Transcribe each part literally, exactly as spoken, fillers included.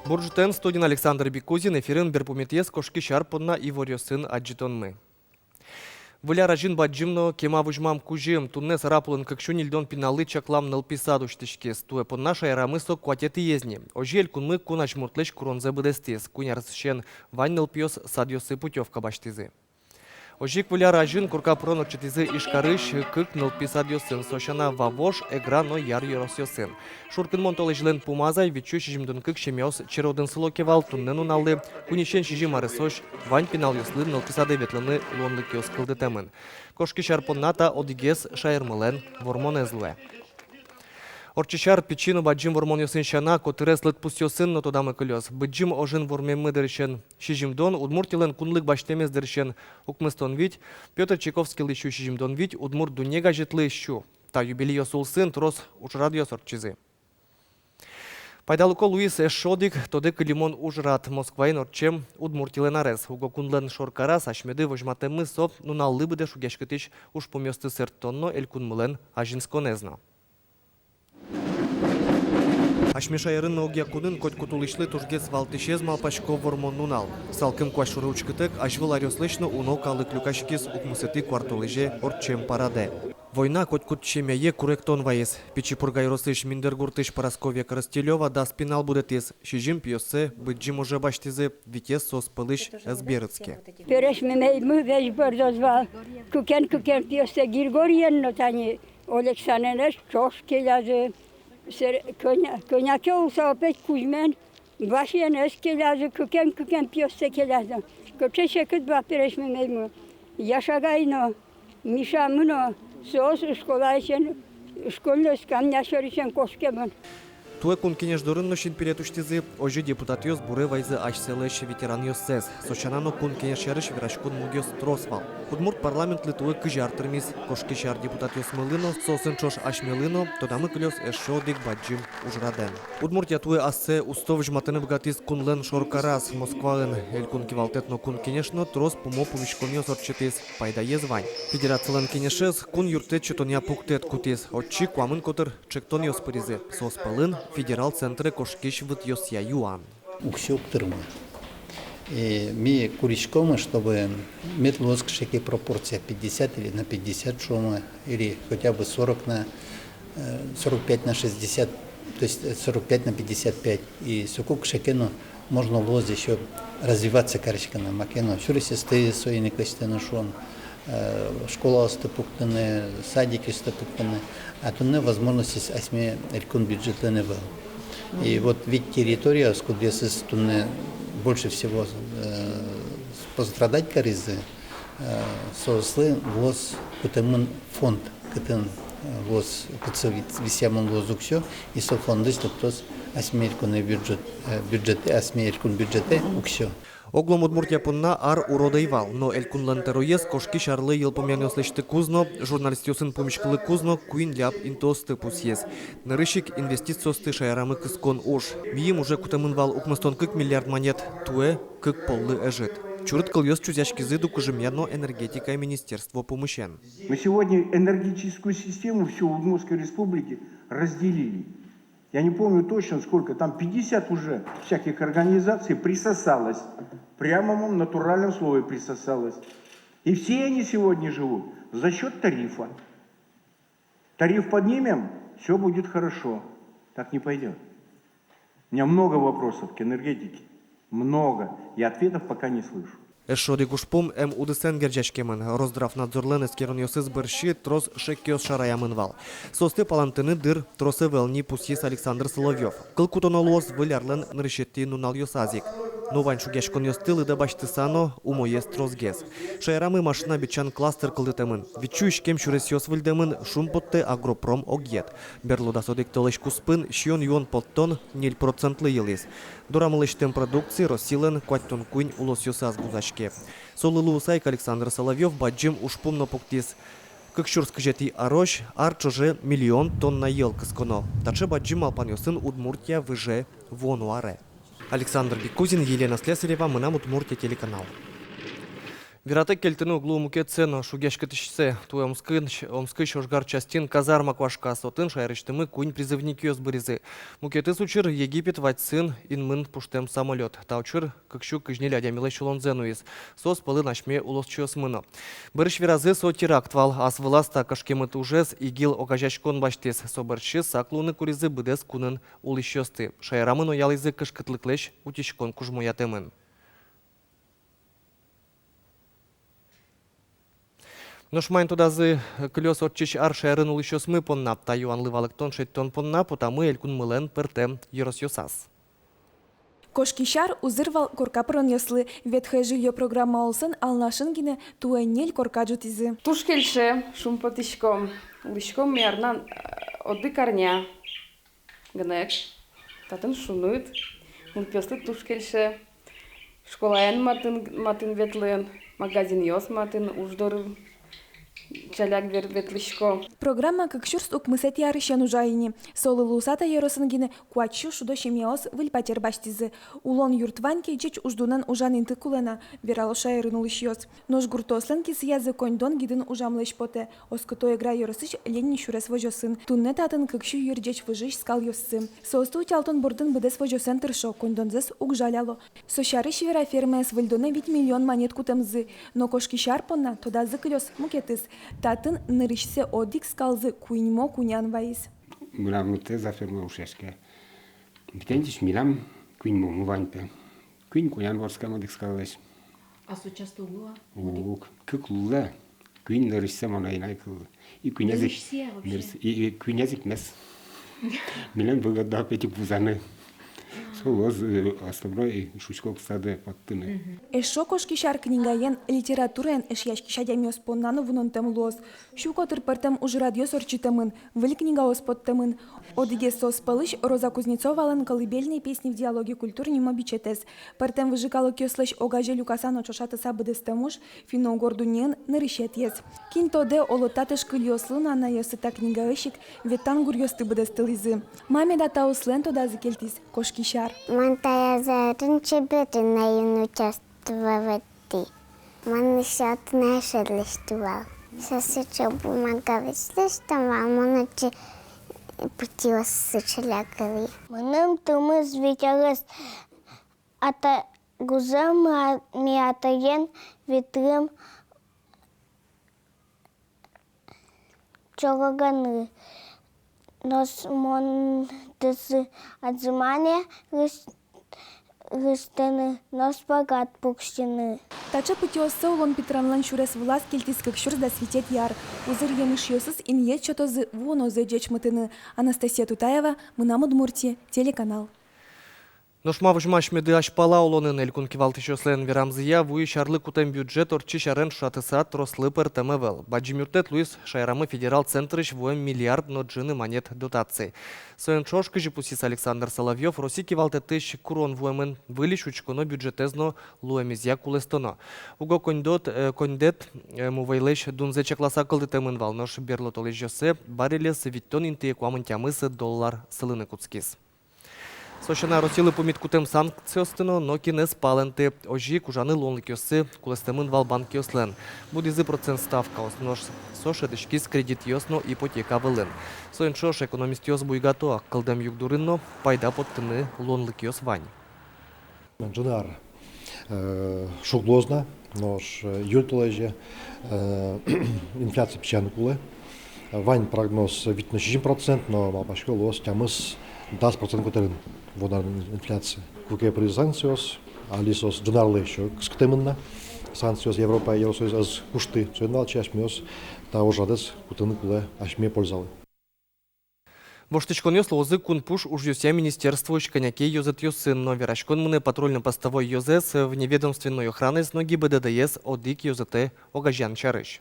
Бур ӝытэн! Студиын Александр Бикузин. Эфирын берпуметӥез кошкись ар понна иворъёсын адӟытонмы. Выль ар азьын бадӟым но кема возьмам кузьым. Туннэ Сарапулын кык сю ньыльдон пиналлы чаклам нылпи сад усьтӥськиз. Туэ понна шаерамы со куатетӥез ни. Озьы элькунмы кун азьмуртлэсь куронзэ быдэстӥз. Куинь арысен вань нылпиос садъёсы путёвка басьтӥзы. Озьы ик Выль ар азьын корка пырон ортчытӥзы Ижкарысь кык нылпи садъёсын, со сяна Вавож, Эгра но Яр ёросъёсын. Шуркынмон толэзьлэн пумаз ай вить сю сизьымдон кык семьяос черодын сыло ке вал, туннэ нуналлы куиньысен сизьым аресозь вань пиналъёслы нылпи садэ ветлыны луонлыкъёс кылдытэмын. Кошкись ар понна та одӥгез шаермылэн вормонэз луэ. Ортчись ар пичи но бадӟым вормонъёсын сяна, котырес лыдпусъёсын но тодамы кылёз. Быдӟым ожын вормеммы дырысен сизьымдон, Удмуртилэн кунлык басьтэмез дырысен укмыстон вить, Пётр Чайковскийлы сю сизьымдон вить, «Удмурт дунне» газетлы сю. Та юбилейёс улсын трос ужрадъёс ортчизы. Пайдалыко луиз эшшо одӥг тодэ кылемон ужрад: Москваын ортчем Удмуртилэн арез. Уго кунлэн шоркараз асьмеды возьматэммы со нуналлы быдэ шугъяськытӥсь ужпумъёсты сэрттон но элькунмылэн азинсконэз но. Асьме шаерын но огъя кунын котькуд улӥсьлы тужгес валтӥсез, малпасько, Вормон нунал. Салкым куазь шоры учкытэк, азьвыл аръёслэсь но уно калык люкаськиз укмысэтӥ куартолэзе ортчем парадэ. Война котькуд семьяе куректон вайиз. Пичи Пурга ёросысь Миндыр гуртысь Парасковья Коростелёва дас пинал будэтӥз. Сизьым пиоссэ быдӟым оже басьтӥзы, витез соос пӧлысь ӧз берытске. Пересь мемеймы весь бӧрдоз вал. Кыкен-кыкен пиоссэ Григориен но тани Олександрен ӵош келязы. Сэр, кӧня-, кӧня ке улса, опять кузьмен, Васиен ӧз келязы, кыкен-кыкен пиоссэ келязы. Кыӵе секыт вал пересь мемеймы. Яшагай но, Мишамы но, соос школаысен, школьной скамья сьӧрысен кошкемын. Туэ Кун Кенеш дорын но синпелет усьтӥзы. Озьы депутатъёс буре вайизы асьсэлэсь ветеранъёссэс. Со сяна но Кун Кенеш сярысь вераськон мугъёс трос вал. Удмурт парламентлы туэ кызь ар тырмиз. Кошкись ар депутатъёсмылы но, соосын ӵош асьмелы но тодамы кылёз эшшо одӥг бадӟым ужрадэн. Удмуртия туэ ассэ усто возьматыны быгатӥз кунлэн шоркараз. Москваын Элькун Кивалтэт но Кун Кенеш но трос пумо пумиськонъёс ортчытӥз. Пайдаез вань. Федерацилэн кенешез кун юрттэт сётонъя пуктэт кутӥз. Отчы куамын котыр ӵектонъёс пыризы. Соос пӧлын федерал центре кошкись вытъёсъя юан. Уксё уг тырмы. И ми куриськомы, чтобы мед луоз кыӵе ке пропорция, пятьдесят или на пятьдесят, шуомы, или хотя бы сорок на, э, сорок пять на шестьдесят, то есть, э, сорок пять на пятьдесят пять. И соку кыӵе ке но можно луоз ещё развиваться кариськыны, маке но сюресэсты соин ик лэсьтыны, шуом, э, школаосты пуктыны, садикъёсты пуктыны, а туннэ возможностьёс асьме элькун бюджетлэн ӧвӧл. И вот вить территориос, кудъёсыз туннэ больше всего, э, пострадать каризы, э, соослы луоз кутэмын фонд, кытын, э, луоз, кытсэ вис-, висъямын луоз уксё, и со фондысь лыктоз асьме элькунэ бюджет, э, бюджетэ, асьме элькун бюджетэ уксё. Огъя Удмуртия понна ар урод ӧй вал, но Элькунлэн тӧроез кошкись арлы йылпумъянъёс лэсьтыкуз но, журналистъёсын пумиськылыкуз но куинь ляб интыосты пусйиз. Нырысь ик инвестициосты шаерамы кыскон уж. Миым уже кутэмын вал укмыстон кык миллиард манет, туэ кык поллы ӧжыт. Чурыт кылъёс чузъяськизы дукужымъя но энергетика министерство пумысен. Мы сегодня энергетическую систему всю Удмуртской Республики разделили. Я не помню точно сколько, там пятьдесят уже всяких организаций присосалось. Прямо в натуральном слове присосалось. И все они сегодня живут за счёт тарифа. Тариф поднимем, всё будет хорошо. Так не пойдёт. У меня много вопросов к энергетике. Много. И ответов пока не слышу. Эшшо одӥг ужпум эм удысэн герӟаськемын. Росздравнадзорлэн эскеронъёсыз бӧрсьы трос шекъёс шараямын вал. Соосты палэнтыны дыр трос ӧвӧл ни, пусйиз Александр Соловьёв. Кыл кутоно луоз Выль арлэн нырысетӥ нуналъёсаз ик. Но вань шугъяськонъёсты лыдэ басьтыса но, умоез тросгес. Шаерамы машина бичан кластер кылдытэмын. Вить сю иськем сюресъёс выльдэмын, шумпоттэ агропром огъет. Берло дас одӥг толэзь куспын сиён-юон поттон ньыль процентлы йылӥз. Дорамы лэсьтэм продукция Россилэн куатьтон куинь улосъёсаз вузаське. Солы луыса ик Александр Соловьёв бадӟым ужпум но пуктӥз. Кык сюрс кызетӥ арозь ар ӵоже миллион тонна йӧл кысконо. Таӵе бадӟым малпанъёсын Удмуртия выже вуоно аре. Александр Бикузин, Елена Слесарева, «Мынам Удмуртие» телеканал. Вератэк кельтыны уг луы мукетсэ но, шугъяськытӥсьсэ. Туэ Омскын, Омскысь ожгар частьын казарма куашказ, отын шаерысьтымы куинь призывникъёс быризы. Мукетыз учыр Египет вадьсын инмын пуштэм самолёт. Та учыр кык сю кызь ньыль адямилэсь улонзэ нуиз. Соос пӧлын асьме улосчиосмы но. Бӧрысь веразы, со теракт вал. Ас вылаз та кышкемыт ужез ИГИЛ огазеяськон басьтӥз. Со бӧрсьы сак луыны куризы быдэс кунын улӥсьёсты. Шаерамы но ялӥзы кышкытлыклэсь утиськон кужмоятэмын. Нош маин тодазы кылёз ортчись ар шаерын улӥсьёсмы понна? Та юанлы валэктон шедьтон понна потамы элькунмылэн пӧртэм ёросъёсаз. Кошкись ар узыр вал корка пыронъёслы. «Ветхое жильё» программа улсын Алнашын гинэ туэ ньыль корка ӝутӥзы. Туж кельше, шумпотӥськом. Улӥськом ми арнянь, э, одӥг арня гинэ. Татын шуныт, нылпиослы туж кельше. Школаен матын, матын ветлын, магазинъёс матын, уж доры ӵаляк вер-, ветлӥсько. Программа кык сюрс укмысэтӥ арысен ужа ини. Солы луыса та ёросын гинэ куать сю шудо семьяос выль патер басьтӥзы. Улон юрт вань ке, ӟеч уждунэн ужан инты кулэ на, верало шаерын улӥсьёс. Нош гуртоослэн кисыязы коньдон гидын ужамлэсь потэ. Оскыто Эгра ёросысь Ленин сюрес возёсын. Туннэ татын кык сю йыр ӟеч выжыысь скалъёссы. Соосты утялтон бордын быдэс возёсэн тыршо, коньдонзэс уг жаляло. Со сярысь вера фермаез выльдонэ вить миллион манет кутэмзы. Но кошкись ар понна тодазы кылёз мукетыз. Татын нырысьсэ одӥг скалзы куиньмо кунян вайиз. Мынам муртэ за ферма ушъяське. Битентич милям куиньмомы вань пе. Куинь кунян вордскем одӥг скаллэсь. А со часто уг луы-а? Уг, кык луэ. Куинь нырысьсэ мон ӧй на кылы. И куинез ик... Нырысьсэ вообще? Нырыс-, и, и куинез ик мес. Милем выгодно пе ик вузаны. Со луоз, э, основной шуисько ксады поттыны. Мгм. Эшшо кошкись ар книгаен, литератураен эшъяськись адямиос понна но вунонтэм луоз. Сю котыр пӧртэм ужрадъёс ортчытэмын, выль книгаос поттэмын. Одӥгез соос пӧлысь Роза Кузнецовалэн «Колыбельные песни в диалоге культур» нимо бичетэз. Пӧртэм выжы калыкъёслэсь огазе люкаса но ӵошатыса быдэстэм уж финно-угор дуннеын нырысетӥез. Кин тодэ, оло, та тышкылъёслы но анайёссы та книгаысь ик ветлан гуръёсты быдэстылӥзы. Ма меда та улсын тодазы кельтӥз кошкись ар? Мон та азьын чеберен ӧй участвовать. Тӥ. Мон ещё одна шедлэсьтӥ вал. Сосыӵе бумага весь лэсьтӥ вал, мон отчы пытьыоссы ӵаляк кылӥ. Мыным тымыс вить арес. Ата гужем ми, ми атаен ветлӥм чорыганы. Нош мон дыши отжимание лэсь-, лэсьтыны, но шпагат пуксьыны. Таӵе пытьыоссэ Улон Питранлэн сюрес вылаз кельтӥз кык сюрс дас витетӥ ар. Узыр емышъёсыз инъет сётозы вуонозэ ӟечмытыны. Анастасия Тутаева, «Мынам Удмуртие» телеканал. Нош ма возьмаськемды азьпала улонын? Элькун кивалтӥсьёслэн верамзыя, вуись арлы кутэм бюджет ортчись арен ӵошатыса трослы пӧртэм ӧвӧл. Бадӟым юрттэт луиз шаерамы федерал центрысь вуэм миллиард но ӝыны манет дотаци. Соин ӵош, кызьы пусйиз Александр Соловьёв, Россия кивалтэтысь курон вуэмын: выльысь учконо бюджетэз но луэмезъя кулэстоно. Уго коньдот, э, коньдэт, э, мувӧйлэсь дунзэ чакласа кылдытэмын вал, нош берло толэзьёсы баррельез витьтон интые куамын тямыс доллар сылыны кутскиз. Со сяна, Россилы пумит кутэм санкциосты но нокин ӧз палэнты. Озьы ик ужаны луонлыкъёссы кулэстэмын вал банкъёслэн. Будӥзы процент ставкаос, нош со шӧдӥськиз кредитъёс но ипотека вылын. Соин ӵош экономистъёс буйгато: кылдэм югдурын но пайда поттыны луонлыкъёс вань. Ӝыны ар, э, шуг луоз на, нош, э, июль толэзе, э, инфляция пичияны кулэ. Вань прогноз вить но сизьым процент, но малпасько, луоз тямыс-дас процент котырын вуоно арын инфляция. Куке пыриз санкциос, али соос ӝыны арлы ещё кыскытэмын на. Санкциос Европа, Евросоюз ӧз кушты, соин валче асьмеос та ужрадэз кутыны кулэ асьме пользалы. Воштӥськонъёс луозы кун пуш ужъёсъя министерствоысь кӧня ке ёзэтъёсын но. Вераськон мынэ патрульно-постовой ёзэз, вневедомственной охранаез но ГИБДД-ез одӥг ёзэтэ огазеян сярысь.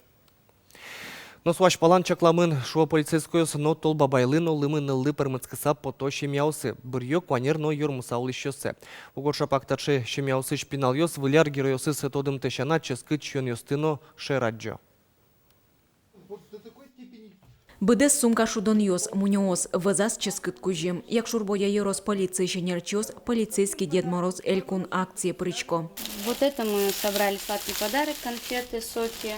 Нош со азьпалан чакламын, шуо полицейскойёс, но Тол Бабайлы но Лымы ныллы пӧрмытскыса пото семьяосы. Быръё куанер но ёрмыса улӥсьёссэ. Уго шапак таӵе семьяосысь пиналъёс Выль ар геройёсыз тодымтэ сяна ческыт сиёнъёсты но шер адӟо. Быдэс сумка шудонъёс, мунёос, вӧзаз ческыт кузьым. Якшур-Бӧдья ёрос полициысь ӧнерчиос «Полицейский Дед Мороз» элькун акцие пырисько. Вот это мы собрали сладкий подарок, конфеты, соки.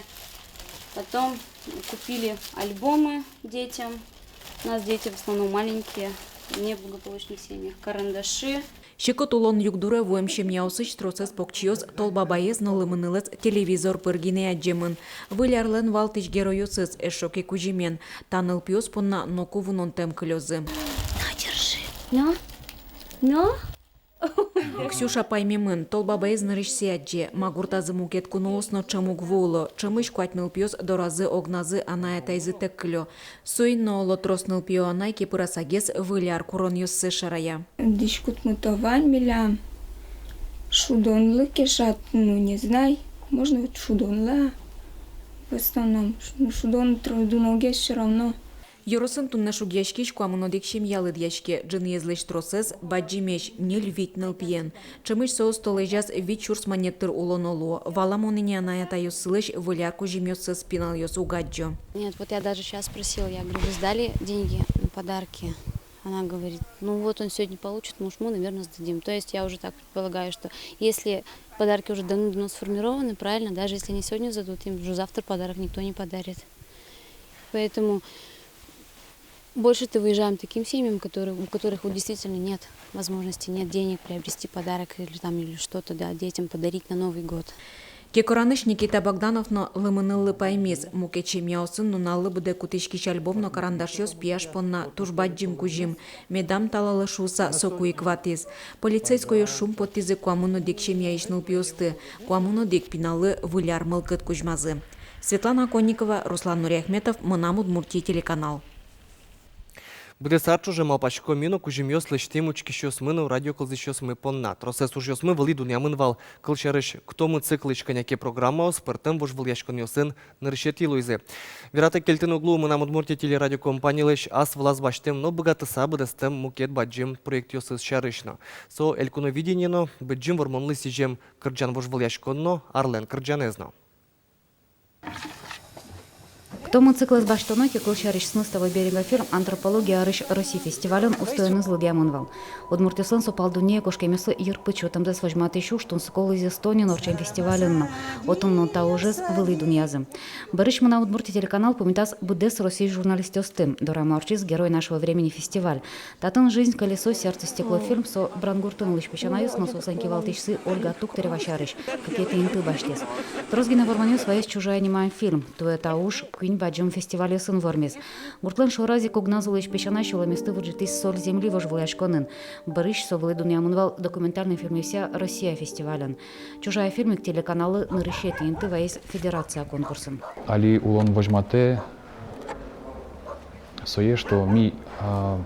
Потом купили альбомы детям. У нас дети в основном маленькие, в неблагополучных семьях. Карандаши. Секыт улон югдуре вуэм семьяосысь тросэз покчиос Тол Бабаез но Лымынылэз телевизор пыр гинэ адӟемын. Выль арлэн валтӥсь геройёсыз эшшо ке кузьымен. Та нылпиос понна ноку вунонтэм кылёзы. На, держи. Но? Но? Ксюша паймемын, Тол Бабаез нырысьсэ адӟе. Ма гуртазы мукет куноос но ӵем уг вуыло. Ӵемысь куать нылпиос доразы огназы анай-атайзытэк кылё. Соин но, оло, трос нылпиё анай кепырасагес Выль ар куронъёссэ шарая. Дӥськутмы-то вань милям. Шудонлы кешат, ну, не знай. Можно вот шудонлы, а в основном, ну, шудон труд-, дуногес всё равно. Ёросын туннэ шугъяськись куамын одӥг семья лыдъяське. Ӝыныезлэсь тросэз бадӟымесь, ньыль-вить нылпиен. Ӵемысь соос толэзяз вить сюрс манет тыр улоно луо. Валамон ини, анай-атайёссылэсь Выль ар кузьымъёссэс пиналъёс уг адӟо. Нет, вот я даже щас спросила, я говорю: «Вы сдали деньги на подарки?» Она говорит: «Ну вот он сегодня получит, может, мы, наверное, сдадим». То есть я уже так предполагаю, что если подарки уже давно-давно сформированы, правильно, даже если они сегодня сдадут, им уже завтра подарок никто не подарит. Поэтому больше-то выезжаем таким семьям, которые, у которых вот действительно нет возможности, нет денег приобрести подарок или там, или что-то, да, детям подарить на Новый год. Кекоранысь Никита Богданов но Лымыныллы паймиз. Мукет семьяосын нуналлы быдэ кутӥськись альбом но карандашъёс пияш понна туж бадӟым кузьым. Медам талалэ шуыса, соку ик ватӥз. Полицейскойёс шумпоттӥзы куамын одӥг семьяысь нылпиосты. Куамын одӥг пиналлы Выль ар мылкыд кузьмазы. Светлана Конникова, Руслан Нуриахметов, «Мынам Удмуртие» телеканал. Быдэс ар ӵоже малпаськомы но кузьымъёс лэсьтӥм учкисьёсмы но радио кылзӥсьёсмы понна. Тросэз ужъёсмы вылӥ дунъямын вал. Кылсярысь, «Кто мы» циклысь кӧня ке программаос пӧртэм вожвылъяськонъёсын нырысетӥ луизы. Вератэк кельтыны уг луы «Мынам Удмуртие» телерадиокомпанилэсь ас вылаз басьтэм но быгатыса быдэстэм мукет бадӟым проектъёсыз сярысь но. Со «Элькуновидение» но, Быдӟым Вормонлы сӥзем кырӟан-вожвылъяськон но, арлэн кырӟанэз но. «Кто мы» циклэз басьтоно ке, кылсярысь, «С того берега» фильм антропология арысь Росси фестивалын устоеныз лыдъямын вал. Удмуртъёслэн со пал дуннее кошкемъёслы йырпыд сётэмзэс возьматӥсь уж тунсыко луиз Эстониын ортчем фестивалын но, отын но та ужез вылӥ дунъязы. Бӧрысь «Мынам Удмуртие» телеканал пумитаз быдэс Россиысь журналистъёсты. Дорама ортчиз «Герой нашего времени» фестиваль. Татын «Жизнь — колесо, сердце — стекло» фильм со Брангуртын улӥсь песянайёс но соослэн кивалтӥсьсы Ольга Туктарева сярысь кыкетӥ инты басьтӥз. Трос гинэ вормонъёс ваиз «Чужая» нимам фильм. Туэ та уж куинь бадӟым фестивальёсын вормиз. Гуртлэн шораз ик огназ улӥсь песянай сюлэместы вырӟытӥз «Соль земли» вожвылъяськонын. Бӧрысь со вылӥ дунъямын вал документальной фильмъёсъя Россия фестивалын. «Чужая» фильм ик телеканаллы нырысетӥ инты ваиз федерация конкурсын. Али улон возьматэ сое, что ми, а,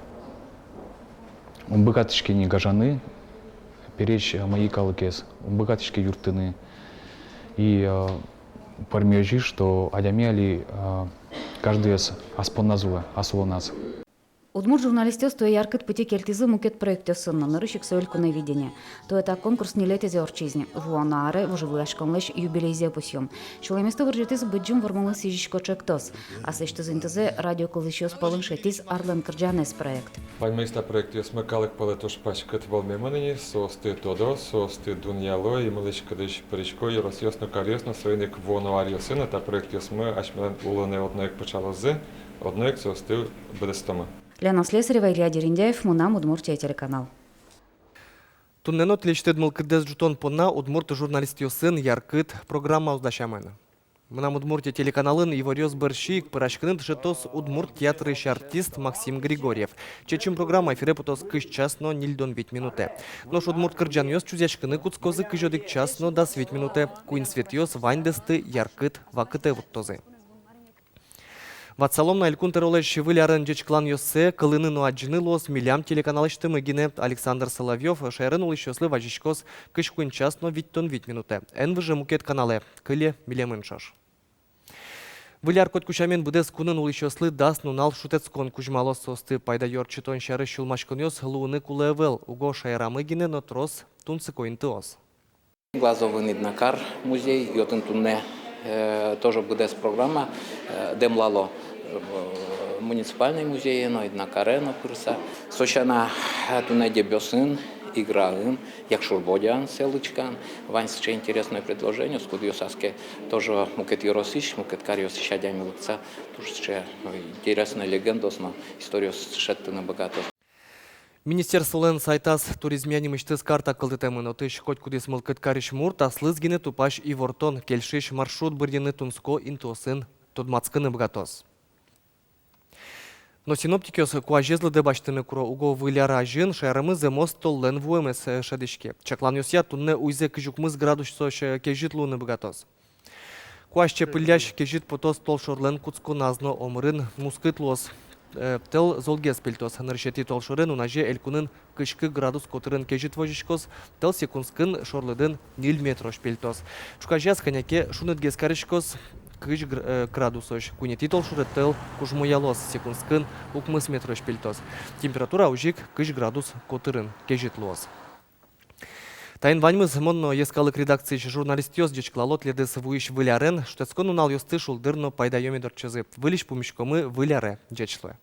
ум быгатӥське ни гажаны, пересь, а, мӧйы калыкез, ум быгатӥське юрттыны. И, а, пӧрме озьы, что адями али, а, каждыез ас понназ улэ, ас улоназ. Удмурт журналистъёс туэ яркыт пытьы кельтӥзы мукет проектъёсын но, нырысь ик со «Элькуновидение». Туэ та конкурс ньылетӥзэ ортчиз ни, вуоно аре вожвылъяськонлэсь юбилейзэ пусъём. Сюлэместы вырӟытӥз «Быдӟым Вормонлы сӥзисько» ӵектос. Аслэсьтыз интызэ радио кылзӥсьёс пӧлын шедьтӥз «Арлэн кырӟанэз» проект. Ваньмыз та проектъёсмы калык пӧлы туж паськыт вӧлмемын ини, соосты тодо, соосты дунъяло, и мылысь-кыдысь пырисько ёросъёс но, каръёс но. Соин ик вуоно аръёсы но та проектъёсмы асьмелэн улонэ одно ик пыӵалозы, одно ик соосты быдэстомы. Лена Слесарева, Илья Дерендяев, «Мынам Удмуртие» телеканал. Туннэ но тӥлесьтыд мылкыддэс ӝутон понна удмурт журналистъёсын яркыт программаос дасямын. «Мынам Удмуртие» телеканалын иворъёс бӧрсьы ик пӧраськыны дышетоз удмурт театрысь артист Максим Григорьев. Чечым программа эфире потоз кызь час но ньыльдон вить минутэ. Нош удмурт кырӟанъёс чузъяськыны кутскозы кызь одӥг час но дас вить минутэ. Куинь светъёс ваньдэсты яркыт вакытэ вуттозы. Ватсалом на: Элькун тӧролэсь Выль арын ӟечкыланъёссэ кылыны но адӟыны луоз милям телеканалысьтымы гинэ. Александр Соловьёв шаерын улӥсьёслы вазиськоз кызь куинь час но витьтон вить минутэ. Эн выжы мукет каналэ, кыле милемын ӵош. Выль ар котьку сямен быдэс кунын улӥсьёслы дас нунал шутэтскон кузьмалоз. Соосты пайдаё ортчытон сярысь сюлмаськонъёс луыны кулэ ӧвӧл, уго шаерамы гинэ но трос тунсыко интыос. Глазовын Иднакар музей, отын туннэ, э, тоже быдэс программа, э, дэмлало. Э, Муниципальной музее но, Иднакаре но пырыса. Со сяна, э, туннэ Дэбёсын, Играын, Якшур-Бӧдьяын, Сэлычкаын. Вань сыӵе интересное предложение, кудъёсаз ке тоже мукет ёросысь, мукет каръёсысь адями лыктыса, туж сыӵе, э, интересной легендаос но историос шедьтыны быгатоз. Министерстволэн сайтаз туризмъя нимысьтыз карта кылдытэмын. Отысь котькудӥз мылкыд карись мурт аслыз гинэ тупась ивортон, кельшись маршрут бырйыны тунсыко интыосын тодматскыны быгатоз. Но синоптикъёс куазез лыдэ басьтыны куро уго. Выль ар азьын шаермы зэмос толлэн вуэмез, э, шӧдӥське. Чакланъёсъя, туннэ уйзэ кызь укмыс градусозь, э, кезьыт луыны быгатоз. Куазь чепыллясь кезьыт потоз толшорлэн кутсконаз но, омырын мускыт луоз, э, тӧл золгес пельтоз. Нырысетӥ толшоре нуназе элькунын кызь кык градус котырын кезьыт возиськоз, тӧл секундскын шорлыдын ньыль метрозь пельтоз. Ӵуказеяз кӧня ке шунытгес кариськоз, кызь гр-, э, градусозь. Куинетӥ толшоре тӧл кужмоялоз, секундскын укмыс метрозь пельтоз. Температура озьы ик кызь градус котырын кезьыт луоз. Таин ваньмыз. Мон но йӧскалык редакциысь журналистъёс ӟечкылало тӥледыз вуись Выль арен. Шутэтскон нуналъёсты шулдыр но пайдаё мед ортчозы. Выльысь пумиськомы Выль аре. Ӟеч луэ.